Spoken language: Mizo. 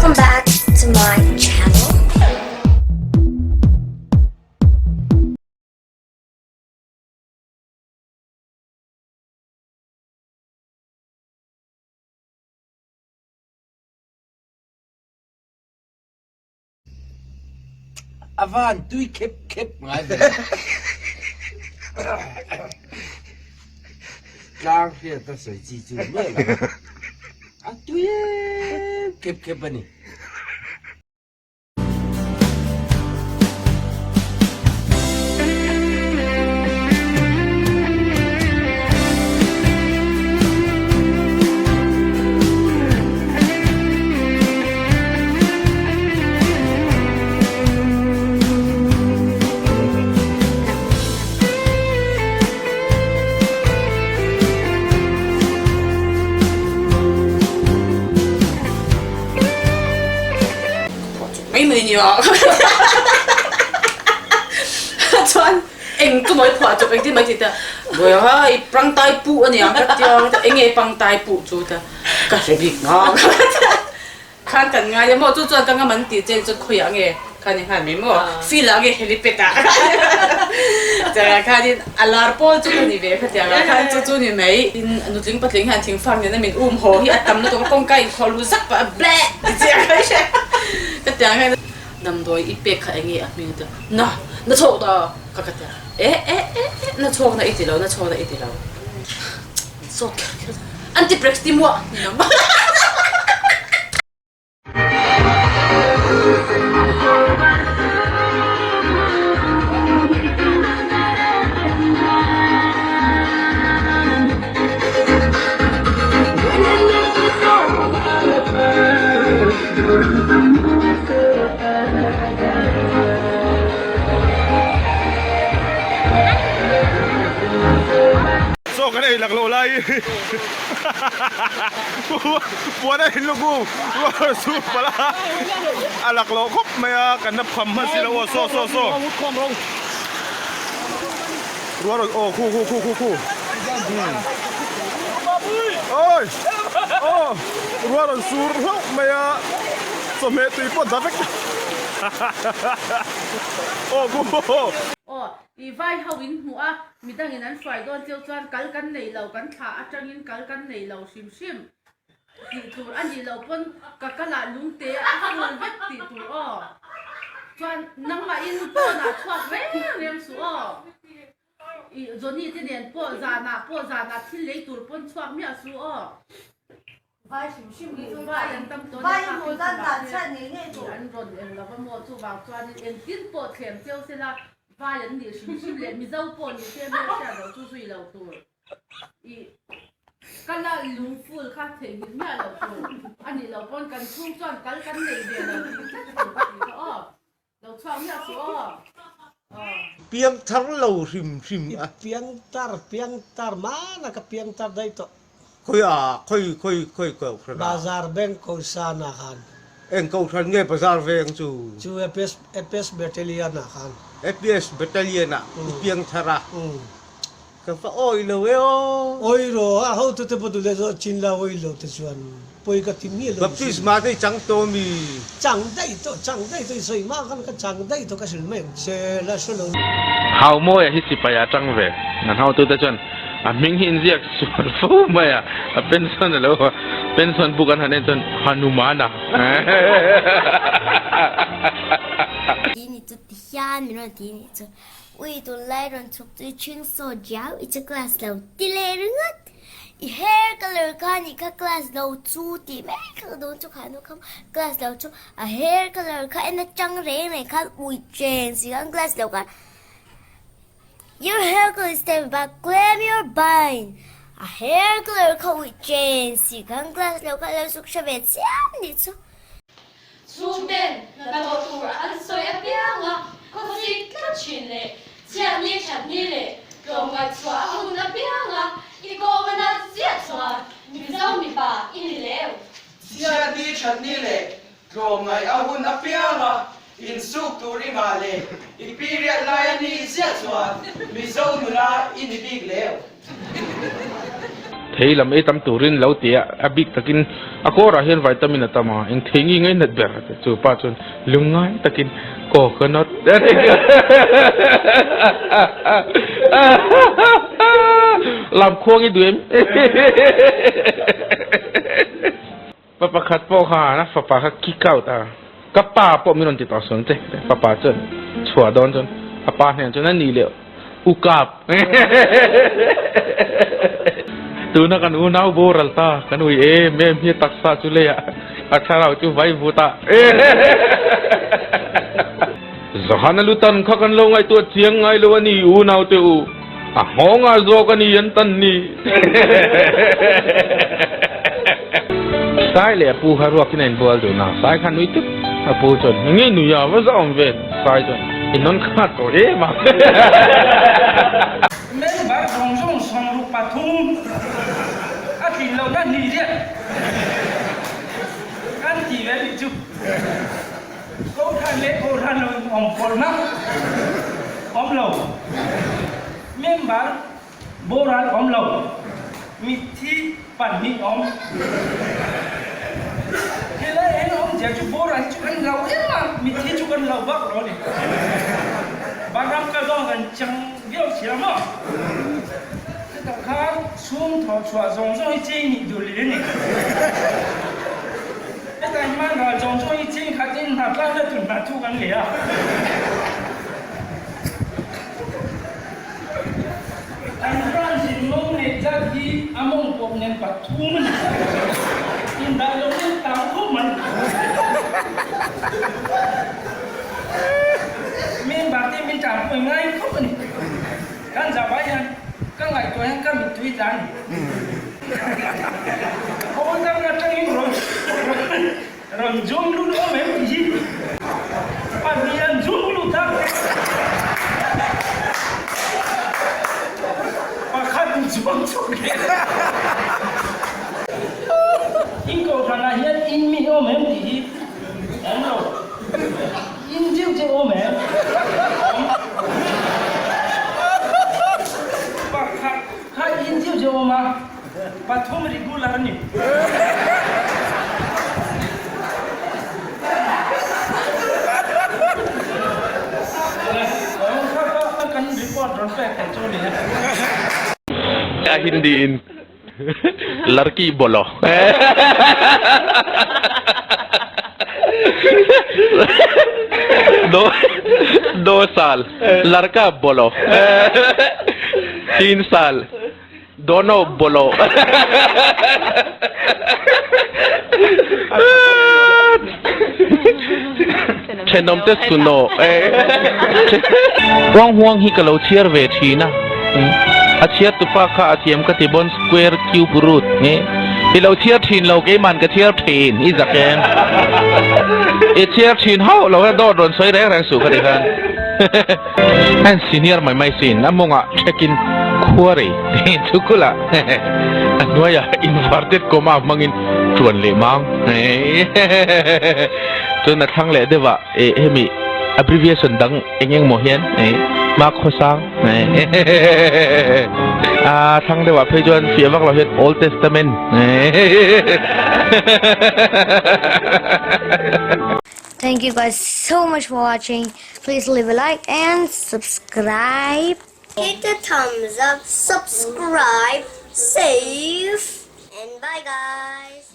Welcome back to my channel. A van tui khep khep ngai ve. Tlang hriat a sawi chi chu miah lo. A tui em khep khep a ni. Mai mai nia chuan eng chu mawi phuah chawp engtin mai ti ta Bawiha i prangtai puh aniang ka tia enge pangtai puh chu ta ka hre bik nghak Khan kan ngai a maw chu chuan ka ngam an tih chen chuan khawiah nge khan i nghal mai maw field ah nge helipad ah tiangah khanin a lar pawl chu ka ni ve kha tiangah khan chu chu ni mai tin nutling patling hian thingfak nena min um haw hi a tam lutuk a kawngka inkhawh lu zak pah a bleh ti chiah kha i hria ka tiang hian damdawi i pek kha enge a hming te na na chhawk ta ka ka tia e e e e na chhawk na i ti lo na chhawk na i ti lo Sawt kher kher anti-breaks ti muah ni ang. Chaw kan ei lak loh lai puan a in luku rual chu palh a a lak loh khawp mai a kan la pham hman si lo aw saw saw saw rual aw khu khu khu khu khu oi aw rual rawn sur hlauh mai a chawhmeh tui pawh da vek aw khu Aw i vai ho in hmuh a Midangin an hruai dawn cheu chuan kal kan nei lo, kan thla atangin kal kan nei lo hrim hrim tih tur a nih loh pawn ka kalah lungte a ful vek tih tur aw. Chuan nangmahin pawnah chhuak reng reng suh aw. I Johnny te nen pawh zanah pawh zanah thil lei tur pawn chhuak miah suh aw. Vai hrim hrim hi chu vai an tam tawh nia kha thil chungah te an rawn eng lova maw chuvang chuanin engtin pawh thlem cheu sela vai an nih hrim hrim leh Mizo pawh ni se hmel hriat loh chu zui lo tur i kala lungful kha theihnghilh miah loh tur a nih loh pawn kan chhung chuan kal kan nei ve lo tih tlat tur ka ti kha aw. Lo chhuak miah suh aw. Aw. Piangthar lo hrim hrim a. I piangtar, piangtar, mana ka piangtar daih tawh. Khawi a, khawi, khawi, khawi kohhran a? Bazar Bank Kohsan ah khan. Eng kohhran nge Bazar Veng chu? Chu APS, APS Battalion ah khan. APS Battalion ah i piangthar a? Ka va awih lo e aw. Awih rawh, a hotute pawh duh leh zawh chin la awih lo te chuan pawi ka ti miah lo. Baptisma te i chang tawh mi? Chang daih tawh, chang daih tawh i sawi hma khan ka chang daih tawh ka hrilh mai ang che la hre lo. Haumawi a hi sipai a tang ve. An hotute chuan a hming hi inziak sual fo mai a, a pension a lo pension book an han en chuan Hanumana. Ti ni chu ti hian min rawn ti ni chu. Ui tunlai rawn chhuk chu i chhing saw diau i che class lo ti leh ringawt. I hair colour kha nih kha class lo chu tih mai kha ka dawn chu kha nu kha class lo chu a hair colour kha en atang reng reng khan ui chen si khan class lo khan Your hair colour is terrible but claim your bind a hair colour kha ui chen si khan class lo kha lo suk hre ve chiam nih chu. Chhungten hnathawh tur an sawi apiang a, khawsik tlat thin leh chhiatni thatni leh tlawmngaih chhuah a hun apiang a, i kawngana chiah chuan Mizo mipa i ni leu. Chhiatni thatni leh tlawmngaih a hun apiang a, insuk tur i ngah leh i period lai a ni chiah chuan Mizo nula i ni bik leu. Thei lam ei tam turin lo ti a, a bik takin a kawrah hian vitamin a tam a, eng thei ngi ngei nat ber a ti. Chu pa chuan lungngai takin coconut a ti. Lamkhuang i duh em? Pa pakhat pawh khan a fapa kha kick out a, ka pa pawh min rawn ti tawh sawn che, fapa chuan chhuah dawn chuan a pa hnenah chuan a nih leh u kap tuna kan unau boral ta kan ui em em hi taksa chu leiah a thlarau chu vai vut a. Zahan a lutan kha kan lo ngaihtuah chiang ngai lo a ni unau te u. A nghawng ah zawk a ni an tan ni. Sai leh a pu kha ruakin a inbual dun a, Sai kha nui tut. A pu chuan, Nge nui a, va zah awm ve. Sai chuan, I nawn khat tawh em a. Member zawng zawng 63 a tlin lohna hnih riat kan ti ve tih chu. Kohhran leh kohhran lo awm pawlhna awm lo, member boral awm lo, mitthi pahnih awm. Helai ah hian awmzia chu boral hi chu kan lo em a, mitthi chu kan lo vak lo a ni. Vanram kal dawn kan chang viau sia maw? Chutah khan chhung thawh chhuah zawng zawng hi cheng nih duh leh a ni. Heta hi hman ral zawng zawng hi cheng khat in hna tlang na tur hna thu kan leh a. An branch in mawng neih zat hi a mawng pawp nen pathum a ni. Indah loh nen tam khawp mai. Member te min tanpui ngai khawp a ni. Kan zah hian ka ngaihtuah hian ka mittui tla a ni. Khawl dang atangin rawn rawn zum lut awm em tih hi pahnih an zum lut a, pakhat in chuang chhuak leh in kohhranah hian in mi awm em tih hi awm lo. In deuh deuh awm em? Awm. Pakhat kha in deuh deuh awm a, pathum regular a ni. Awm kha kha kan report rawn pek theih chu a ni a. A Hindi in Larki bolo. Do do saal larka bolo. Teen saal dono bolo. Thenawm te suno. Huang huang hi ka lo chhiar ve thin a. A chhiar tupa kha a thiam ka ti bawn square cube root nge i lo chhiar thin lo keiman ka chhiar thin i zak em i chhiar thin hauh lo a dawt rawn sawi reng reng suh ka ti khan a senior mai mai sin a mawngah check in khuarei tih chu kula a hnuaiah inverted comma hmangin tuan leh mang chuan a thlang leh deuh ah hemi abbreviation dang eng eng maw hian hma khawsang a thlang deuh ah phei chuan fiah vak lo hian Old Testament Thank you guys so much for watching. Please leave a like and subscribe. Hit the thumbs up, subscribe, save, and bye guys.